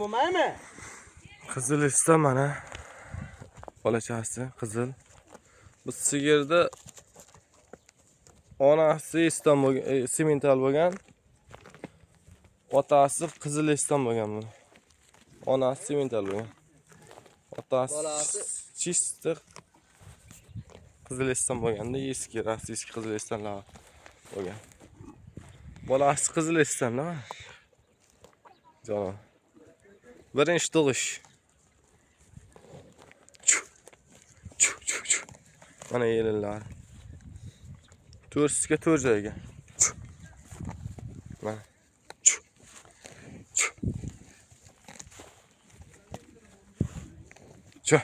Bo'lmaymi? Qiziliston mana. Bolachasi qizil. Bu sigirda onasi Iston bo'lgan, semental bo'lgan. Otasi Qiziliston bo'lgan buni. Onasi semental bo'lgan. Otasi Bolasi? Чисто Qiziliston bo'lganda eski российский Qizilistonlar bo'lgan. Bolasi Qiziliston, nima? Jonon. Birinchi tug'ish. Chu, chu, chu, chu. Mana yelinlar. To'rt to'rt joyga. Chu. Mana. Chu. Chu. Chu.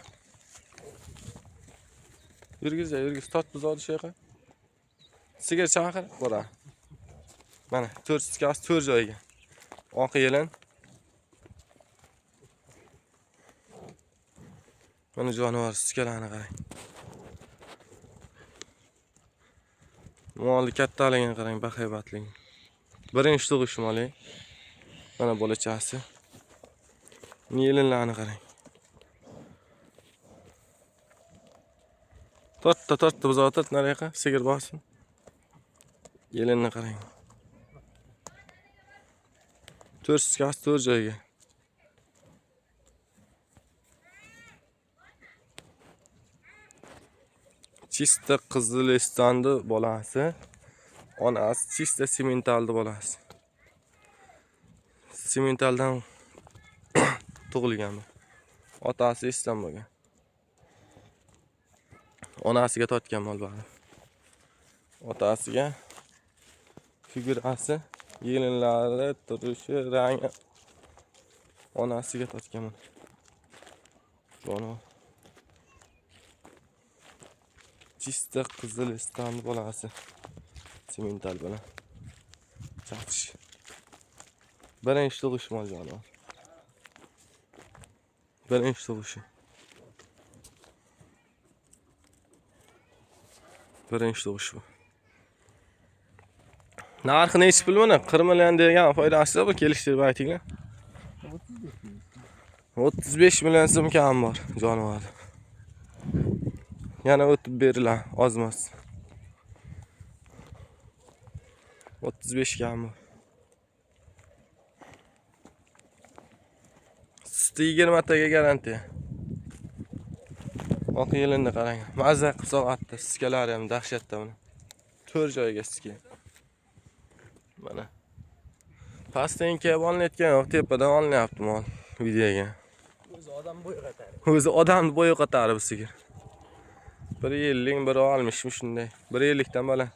Yurgiz, yurgiz, tort buzog'ni shu yoqqa. Sigir chaqir, bora. Mana to'rt sutkasi to'rt joyga. Oq yelin. Mana jonivor sutkalarni qarang. Molni kattaligini qarang, bahaybatligini. Birinchi tug'ish moli. Mana bolachasi. Yelinlarni qarang. Tortdi, tortdi, buzoq tort nariyoqqa, sigir borsin. Yelinni qarang. To'rt sutkasi to'rt joyga. Чисто Qizilistonda bolasi. Onasi чисто sementalni bolasi. Sementaldan tug'ilgan bu. Otasi Iston bo'lgan. Onasiga tortgan mol bari. Otasiga figurasi, yelinlari, turishi, rangi onasiga tortgan mana. Jonivor. Чисто Qiziliston bolasi. Semental bilan. Chatish. Birinchi tug'ish mol jonivor. Birinchi tug'ishi. Birinchi tug'ish bu. Narxi nechi pul buni? 40 million degan foydasi bu, kelishtirib aytinglar. 35 million so'm kam bor jonivor. Yana o'tib beriladi, ozmas. 35 kam bor. Suti 20 taga garantiya. Oq yelinni qarang. Maza qilib sog'atdi. Siskalari ham dahshatda buni. 4 joyga siska. Mana. Pastdan kelib olinayotgan yo'q, tepadan olinyapti mol videoga. O'zi odam bo'yi qatari. O'zi odamni bo'yi qatari bu sigir. 1 yillik, bir olmishmi shunday. 1 yillikdan bola.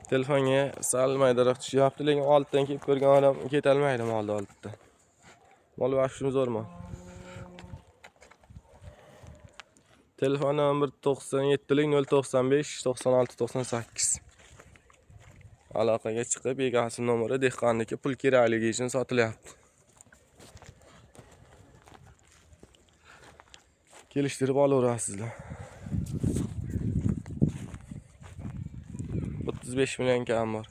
Telefonga sal maydaroq tushyapti, lekin olddan kelib ko'rgan odam ketolmaydi molni oldidan. Mol vashim zo'r mol. Telefon nomer 97 095 96 98. Aloqaga chiqib, egasi nomeri dehqonniki pul kerakligi uchun sotilyapti. Kelishtirib olaverasizlar. 35 million kam bor.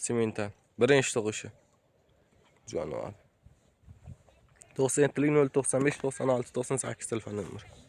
Semental. Birinchi tug'ishi. Jonivor. 97 095 96 98 telefon nomeri.